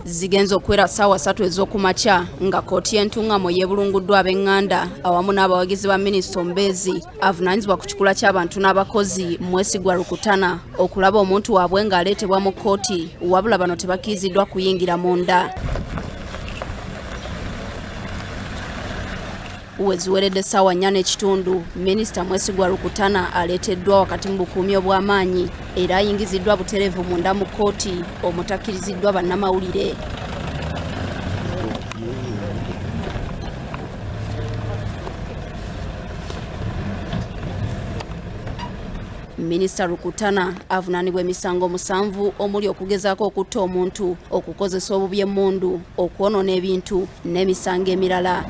Zigenze okuwera ssaawa 3 ez'okumakya nga kkooti y'entungamo yeebulunguddwa ab'eŋŋanda awamu n'abawagizi ba minisita omubeezi avunaanyizibwa ku kikula ky'abantu n'abakozi Mwesigwa Rukutana okulaba omuntu waabwe ng'aleetebwa mu kkooti, wabula bano tebakkiriziddwa kuyingira munda. Weziweredde ssaawa 4.5, minisita Mwesigwa Rukutana aleeteddwa wakati mu bukuumi obw'amaanyi era ayingiziddwa butereevu munda mu kkooti omutakkiriziddwa bannamawulire. Minisita Rukutana avunaanibwa emisango 7 omuli okugezaako okutta omuntu, okukozesa obubi emmundu, okwonoona ebintu n'emisango emirala.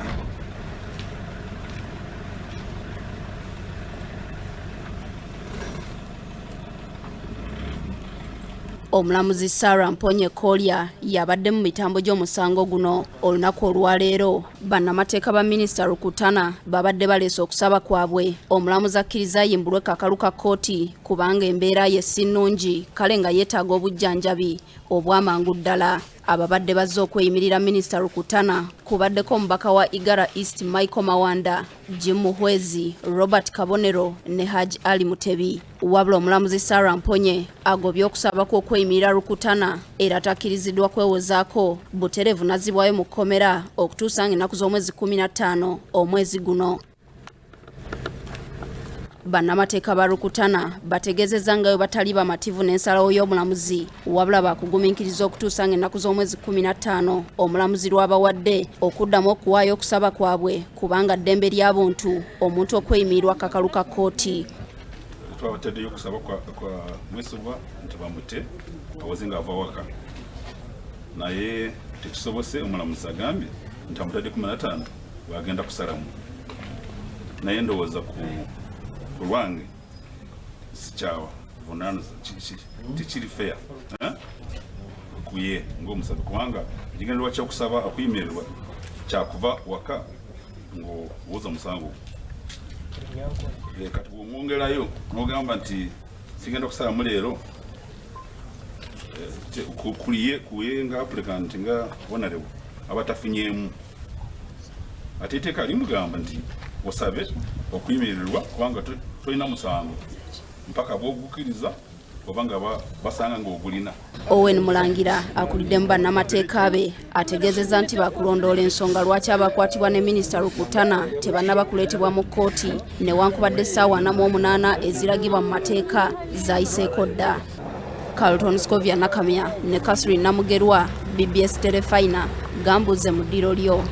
Omulamuzi Sarah Mponye Kolya yabadde mu mitambo gy'omusango guno. Olunaku olwaleero bannamateeka ba minisita Rukutana babadde baleese okusaba kwabwe omulamuzi akkiriza ayimbulwe kakalu ka kkooti kubanga embeera ye si nnungi, kale nga yeetaaga obujjanjabi obw'amangu ddala. Ababadde bazze okweyimirira minisita Rukutana kubaddeko omubaka wa Igara East Michael Mawanda, Jim Muhwezi, Robert Kabonero ne Haj Ali Mutebi. Wabula omulamuzi Sarah Mponye agobye okusaba kw'okweyimirira Rukutana era takkiriziddwa kwewozaako butereevu n'azzibwayo mu kkomera okutuusa ng'ennaku z'omwezi 15 omwezi guno. Bannamateeka ba Rukutana bategeezezza nga bwe batali bamativu n'ensalawo y'omulamuzi, wabula baakugumiikiriza okutuusa ng'ennaku z'omwezi 15 omulamuzi lw'abawadde okuddamu okuwaayo okusaba kwabwe kubanga ddembe lya buntu omuntu okweyimirirwa kakalu ka kkooti. Twabataddeyo okusaba kwa Mwesigwa nti bamute awoze ng'ava waka, naye tekisobose. Omulamuzi agambye nti amutadde 15 bw'agenda kusalamu, naye ndowooza ku lwange sikyawa tekiri fair kuye ng'omusabi, kubanga ekigendererwa ky'okusaba okuyimirirwa kyakuva waka ng'owoza omusango. Kati bw'omwongerayo n'ogamba nti sigenda kusalamu leero, kuliye kuye nga applicant nga honorable abatafunyeemu, ate etteeka limugamba nti osabe okuyimirirwa kubanga tolina musango mpaka bw'ogukkiriza oba nga basanga ng'ogulina. Owen Mulangira akuliddemu bannamateeka be ategeezezza nti bakulondoola ensonga lwaki abakwatibwa ne minisita Rukutana tebannaba kuleetebwa mu kkooti newankubadde essaawa 48 eziragibwa mu mateeka zaayiseeko dda. Carlton Scovia Nakamya ne Kasri Namugerwa, BBS Terefayina, gambuuze mu ddiro lyo.